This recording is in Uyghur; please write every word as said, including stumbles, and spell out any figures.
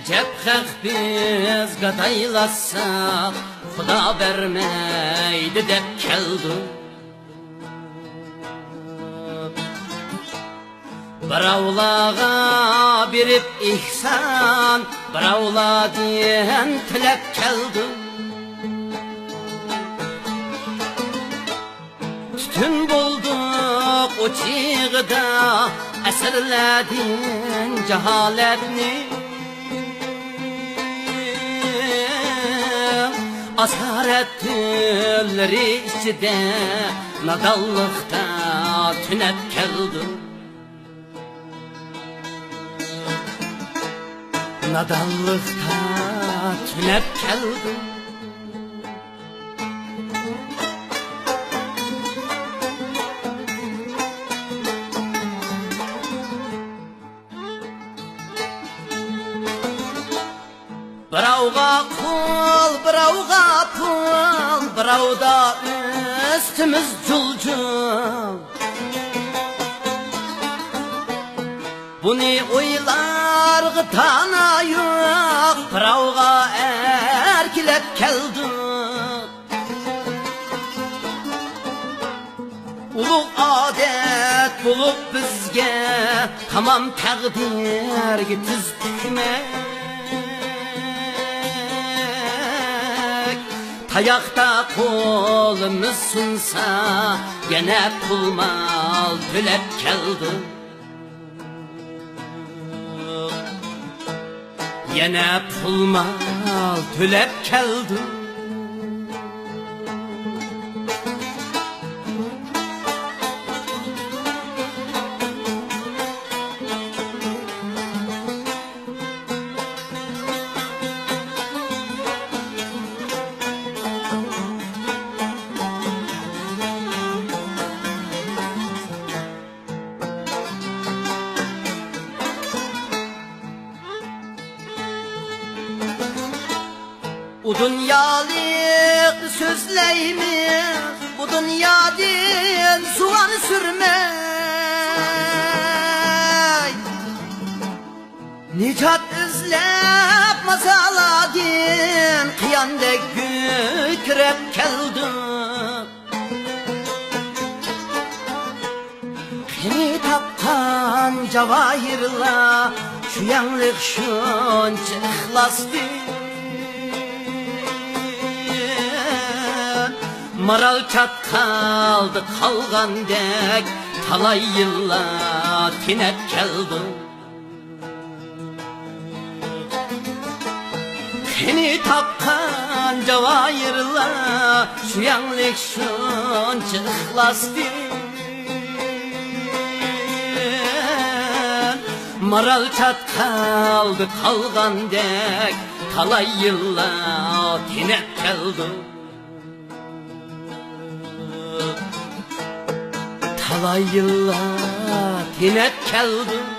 جەپ خەق بىز گادايلاتساق، خۇدا بەرمەيدۇ دەپ كەلدۇق. بىراۋلارغا بېرىپ ئېھسان، بىراۋلاردىن تىلەپ كەلدۇق. پۈتۈن بولدۇق ئۇ چېغىدا ئەسىرلەردىن جاھالەتنى. ئاسارەت تۈنلىرى ئىچىدە نادانلىقتا تۈنەپ كەلدۇق. نادانلىقتا تۈنەپ كەلدۇق. بىراۋغا قۇل، بىراۋغا پۇل، بىراۋدا ئۆستىمىز جۇل-جۇل. بۇنى ئويلارغا تانا يوق، بىراۋغا ئەركىلەپ كەلدۇق. ئۇلۇغ ئادەت بولۇپ بىزگە، تامام تەقدىرگە تىز پۈكمەك. تاياقتا قولىمىز سۇنسا، يەنە پۇل-مال تۆلەپ كەلدۇق. يەنە پۇل-مال تۆلەپ كەلدۇق. ئۇ دۇنيالىق سۆزلەيمىز، بۇ دۇنيادىن زۇۋان سۈرمەي. نىجات ئىزلەپ مازارلاردىن قىياندەك گۈكرەپ كەلدۇق. قېنى تاپقان جاۋاھىرلار شۇ ياڭلىق شۇنچە ئىخلاستىن. مارال چاتقالدا قالغاندەك تالاي يىللار تېنەپ كەلدۇق. قېنى تاپقان جاۋاھىرلار شۇ ياڭلىق شۇنچە ئىخلاستىن. مارال چاتقالدا قالغاندەك تالاي يىللار تېنەپ كەلدۇق. تالاي يىللار تېنەپ كەلدۇق.